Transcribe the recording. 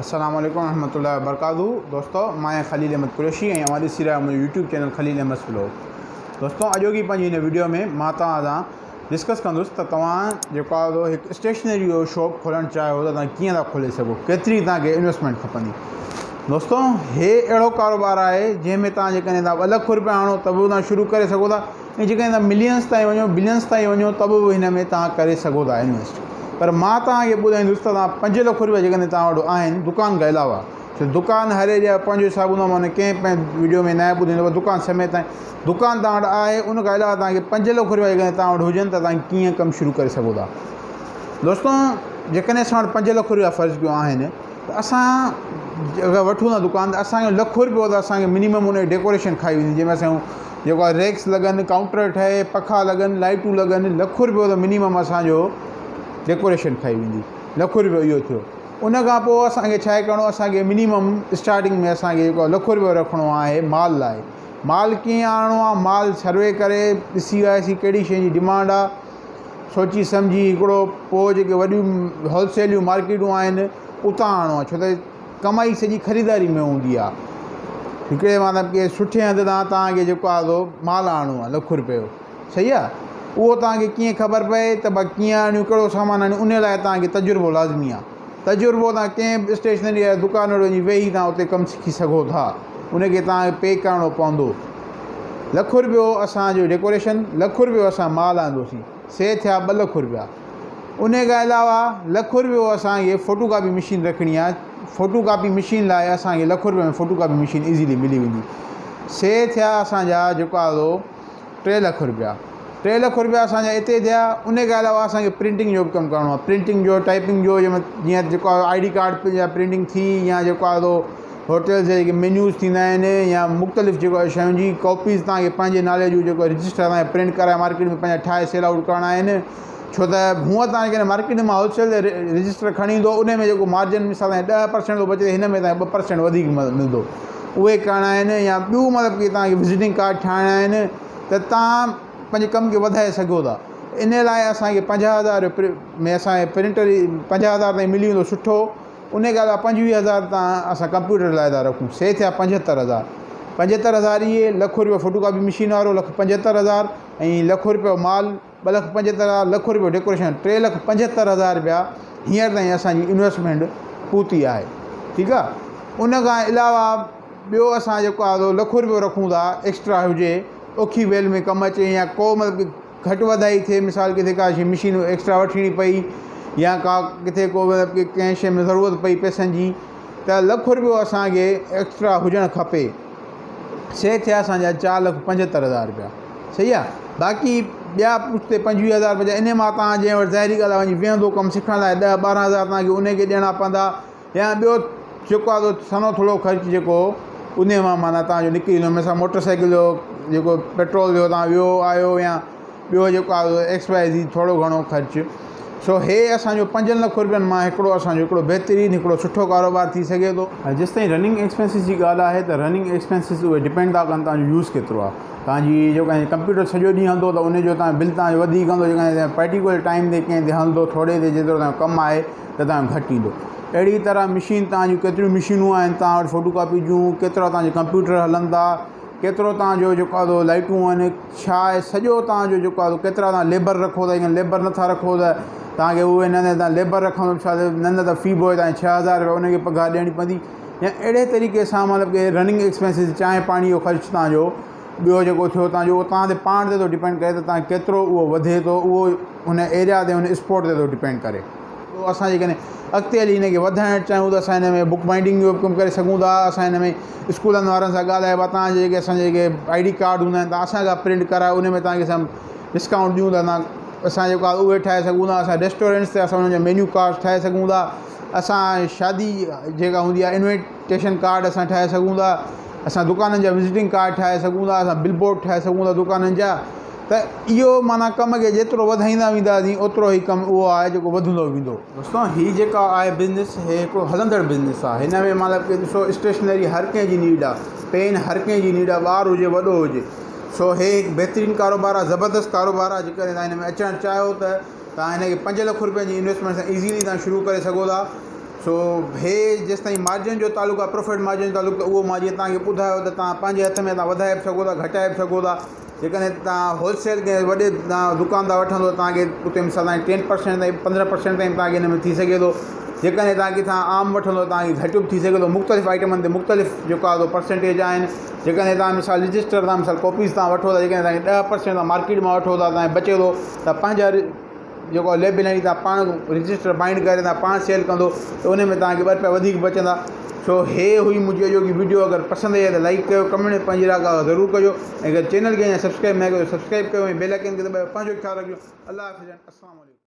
السلام عليڪم ورحمة الله وبرڪاته دوستو مان آهيان خليل احمد قريشي ۽ اوهان ڏسي رهيا آهيو منهنجو YouTube channel Khalil Ahmed flog دوستو اڄوڪي پنهنجي هن ويڊيو ۾ مان توهان سان ڊسڪس ڪندس ته توهان جيڪو آهي سو هڪ اسٽيشنري جو شاپ کولڻ چاهيو ته توهان ڪيئن ٿا کولي سگهو ڪيتري توهان کي انويسٽمينٽ کپندي دوستو هي اهڙو ڪاروبار آهي جنهن ۾ توهان جيڪڏهن توهان ٻه لک روپيا آڻو ته به توهان شروع ڪري سگهو ٿا ۽ جيڪڏهن توهان ملينس تائين وڃو بلينس تائين وڃو ته به هن ۾ توهان ڪري سگهو ٿا انويسٽ پر مان توهان کي ٻڌائيندس ته توهان پنج لک روپيا جيڪڏهن توهان وٽ آهن دڪان کان علاوه ڇو دڪان هر ايريا جو پنهنجو حساب هوندو آهي مان ڪنهن ويڊيو ۾ ناهي ٻڌائيندو پر دڪان سميت آهي دڪان توهان وٽ آهي ان کان علاوه توهان کي پنج لک روپيا جيڪڏهن توهان وٽ هجن ته توهان ڪيئن ڪم شروع ڪري سگهو ٿا دوستو جيڪڏهن اسان وٽ پنج لک روپيا فرض ڪيو آهن ته اسان اگر وٺون ٿا دڪان ته اسانکي لک روپيو ته اسانکي منيمم ان جي ڊيڪوريشن کائي ويندي جنهن ۾ اسانجو جيڪو آهي ريڪس لڳن ڪائونٽر ٺهي پکا لڳن لائٽون لڳن لک روپيو ته منيمم اسانجو ڊيڪوريشن کائي ويندي لک روپيو اهو ٿيو ان کان پوء اسانکي ڇا ڪرڻو اسانکي منيمم اسٽارٽنگ ۾ اسانکي جيڪو لک روپيو رکڻو آهي مال لاء مال ڪيئن آڻڻو آهي مال سروي ڪري ڏسي آياسين ڪهڙي شيء جي ڊمانڊ آهي سوچي سمجهي هڪڙو پوء جيڪي وڏيون هول سيل جون مارڪيٽون آهن اتان آڻڻو آهي ڇو ته ڪمائي سڄي خريداري ۾ هوندي آهي هڪڙي مطلب ڪي سٺي هنڌ تان توهان کي جيڪو آهي سو مال آڻڻو آهي لک روپئي جو صحيح آهي اهو توهان کي ڪيئن خبر پئي ته ڀئي ڪيئن آڻيون ڪهڙو سامان آڻيون ان لاء توهان کي تجربو لازمي آهي تجربو توهان ڪنهن به اسٽيشنري جي دڪان وٽ وڃي ويهي توهان اتي ڪم سکي سگهو ٿا ان کي توهان کي پي ڪرڻو پوندو لک روپيو اسان جو ڊيڪوريشن لک روپيو اسان مال آندوسين سي ٿيا ٻه لک روپيا ان کان علاوه لک روپيو اسان کي فوٽو ڪاپي مشين رکڻي آهي فوٽو ڪاپي مشين لاء اسان کي لک روپيا ۾ فوٽو ڪاپي مشين ايزيلي ملي ويندي سي ٿيا اسان جا جيڪو آهي سو ٽي لک روپيا ٽي لک روپيا اسان جا اتي ٿيا ان کان علاوه اسان کي پرنٽنگ جو به ڪم ڪرڻو آهي پرنٽنگ جو ٽائپنگ جو جيئن جيڪو آهي I D card يا پرنٽنگ ٿي يا جيڪو آهي سو هوٽلز جا جيڪي مينيوز ٿيندا آهن يا مختلف جيڪو آهي شين جي ڪاپيز توهان کي پنهنجي نالي جون جيڪو رجسٽر توهان کي پرنٽ ڪرائي مارڪيٽ ۾ پنهنجا ٺاهي سيل آئوٽ ڪرڻا آهن ڇو ته هونء توهان جيڪڏهن مارڪيٽ مان هول سيل رجسٽر کڻي ايندو ان ۾ جيڪو مارجن مثال توهان کي 10% ٿو بچي هن ۾ توهان کي 2% وڌيڪ ملندو اهي ڪرڻا آهن يا ٻيون مطلب ڪي توهان کي وزٽنگ ڪارڊ ٺاهڻا آهن ته توهان پنهنجي ڪم کي وڌائي سگهو ٿا ان لاء اسان کي 50,000 ۾ اسان کي پرنٽر 50,000 تائين ملي ويندو سٺو ان کان علاوه 25,000 تان اسان ڪمپيوٽر لاء ٿا رکون سي ٿيا 75,000 75,000 اهي لک روپيو فوٽو ڪاپي مشين وارو لک 75,000 ۽ لک روپيو مال 2,75,000 لک روپيو ڊيڪوريشن 3,75,000 روپيا هينئر تائين اسان جي انويسٽمينٽ پهتي آهي ٺيڪ آهي ان کان علاوه ٻيو اسان جيڪو آهي سو لک روپيو رکون ٿا ايڪسٽرا هجي اوکي ويل ۾ ڪم اچي يا ڪو مطلب گهٽ وڌائي ٿئي مثال ڪٿي ڪا شي مشين ايڪسٽرا وٺڻي پئي يا ڪا ڪٿي ڪو مطلب ڪي ڪنهن شي ۾ ضرورت پئي پئسن جي ته لک روپيو اسانکي ايڪسٽرا هجڻ کپي سي ٿيا اسانجا 4,75,000 روپيا صحيح آ باقي ٻيا پٺتي 25,000 بچا ان مان تان جنهن وٽ ظاهري ڳالهه آ وڃي ويهندو ڪم سکڻ لاء 10 12 هزار تان کي ان کي ڏيڻا پوندا يا ٻيو جيڪو آهي سو سنهو ٿورو خرچ جيڪو انهي مان معنيٰ توهان جو نڪري ويندو مثال موٽر سائيڪل جو جيڪو پيٽرول جو توهان ويو آيو يا ٻيو جيڪو آهي ايڪس وائي زي ٿورو گهڻو خرچ سو هي اسانجو 5 لک روپين مان هڪڙو اسانجو هڪڙو بهترين هڪڙو سٺو ڪاروبار ٿي سگهي ٿو. ۽ جيستائين رننگ ايڪسپينسز جي ڳالهه آهي ته رننگ ايڪسپينسز اهي ڊپينڊ ٿا ڪن توهان جو يوز ڪيترو آهي توهان جي جو ڪمپيوٽر سڄو ڏينهن هلندو ته ان جو توهان بل توهان جو وڌيڪ هلندو جيڪڏهن پرٽيڪولر ٽائيم تي ڪنهن تي هلندو ٿوري تي جيترو توهان جو ڪم آهي ته توهان جو گهٽ ايندو. اهڙي طرح مشين توهان جون ڪيتريون مشينون آهن توهان وٽ فوٽو ڪاپي جون ڪيترا توهان جا ڪمپيوٽر هلن ٿا ڪيترو توهان جو جيڪو آهي سو لائٽون آهن ڇا آهي سڄو توهان جو جيڪو آهي سو ڪيترا توهان ليبر رکو ٿا جيڪڏهن ليبر نٿا رکو ته توهان کي اهي نه توهان ليبر رکندو ڇا نه نه ته في بوائي توهان کي 6000 رپيا ان کي پگهار ڏيڻي پوندي يا اهڙي طريقي سان مطلب ڪي رننگ ايڪسپينسز چانهه پاڻي جو خرچ توهان جو ٻيو جيڪو ٿيو توهان جو اهو توهان تي پاڻ تي ٿو ڊپينڊ ڪري ته توهان ڪيترو اهو وڌي ٿو اهو ان ايريا تي ان اسپاٽ تي ٿو ڊپينڊ ڪري. پوء اسان جيڪڏهن اڳتي هلي هن کي وڌائڻ چاهيون ته اسان هن ۾ بڪ بائنڊنگ جو به ڪم ڪري سگهون ٿا. اسان هن ۾ اسڪولن وارن سان ڳالهائي به توهان جا جيڪي اسان جا جيڪي I D card هوندا آهن ته اسان کان پرنٽ ڪرايو ان ۾ توهان کي اسان ڊسڪائونٽ ڏيون ٿا توهان اسان جيڪو آهي اهي ٺاهي سگهون ٿا. اسان ريسٽورنٽس تي اسان انهن جا مينيو ڪارڊ ٺاهي سگهون ٿا. اسان شادي جيڪا هوندي آهي انويٽيشن ڪارڊ اسان ٺاهي سگهون ٿا. اسان دڪانن جا وزٽنگ ڪارڊ ٺاهي سگهون ٿا. اسان بل بورڊ ٺاهي سگهون ٿا دڪانن جا. ته اهو معنيٰ ڪم کي جيترو وڌائيندا وينداسين اوترو هي ڪم اهو آهي جيڪو وڌندو ويندو. دوستو هي جيڪا آهي بزنس هي هڪڙو هلندڙ بزنس آهي هن ۾ مطلب ڪي ڏسو اسٽيشنري هر ڪنهن جي نيڊ آهي پين هر ڪنهن جي نيڊ آهي ٻار هجي وڏو هجي سو هي هڪ بهترين ڪاروبار آهي زبردست ڪاروبار آهي جيڪڏهن توهان هن ۾ اچڻ چاهيو ته توهان هن کي 5 لک روپين جي انويسٽمينٽ سان ايزيلي توهان شروع ڪري سگهو ٿا. سو هي جيستائين مارجن جو تعلق آهي پروفٽ مارجن جو تعلق ته اهو مان جيئن توهان کي ٻڌايو ته توهان پنهنجي هٿ ۾ توهان وڌائي به سگهو ٿا گهٽائي به سگهو ٿا جيڪڏهن توهان هول سيل ڪنهن وڏي توهان دڪان تان وٺندو توهان کي اتي مثال توهان کي ٽين پرسينٽ تائين 15 پرسينٽ تائين توهان کي هن ۾ ٿي سگهي ٿو جيڪڏهن توهان ڪٿان عام وٺندو توهان کي گهٽ به ٿي سگهي ٿو. مختلف آئٽمن تي مختلف جيڪو آهي سو پرسنٽيج آهن. جيڪڏهن توهان مثال رجسٽر تان مثال ڪاپيز تان وٺو ٿا، جيڪڏهن توهان کي 10% توهان مارڪيٽ مان وٺو ٿا توهان کي بچي ٿو ته پنهنجا جيڪو ليبل هڻي توهان پاڻ رجسٽر بائنڊ ڪري توهان پاڻ سيل ڪندو ته ان ۾ توهان کي 2 روپيا وڌيڪ بچندا. سو هي هئي منهنجي اڄوڪي وڊيو، اگر پسند آئي ته لائڪ ڪيو، ڪمينٽ ۾ پنهنجي راء ضرور ڪجو ۽ اگر چينل کي اڃا سبسڪرائب نه ڪيو ته سبسڪرائب ڪيو ۽ بيل آئڪن کي دٻايو. پنهنجو خيال رکجو. الله حافظ. السلام عليڪم.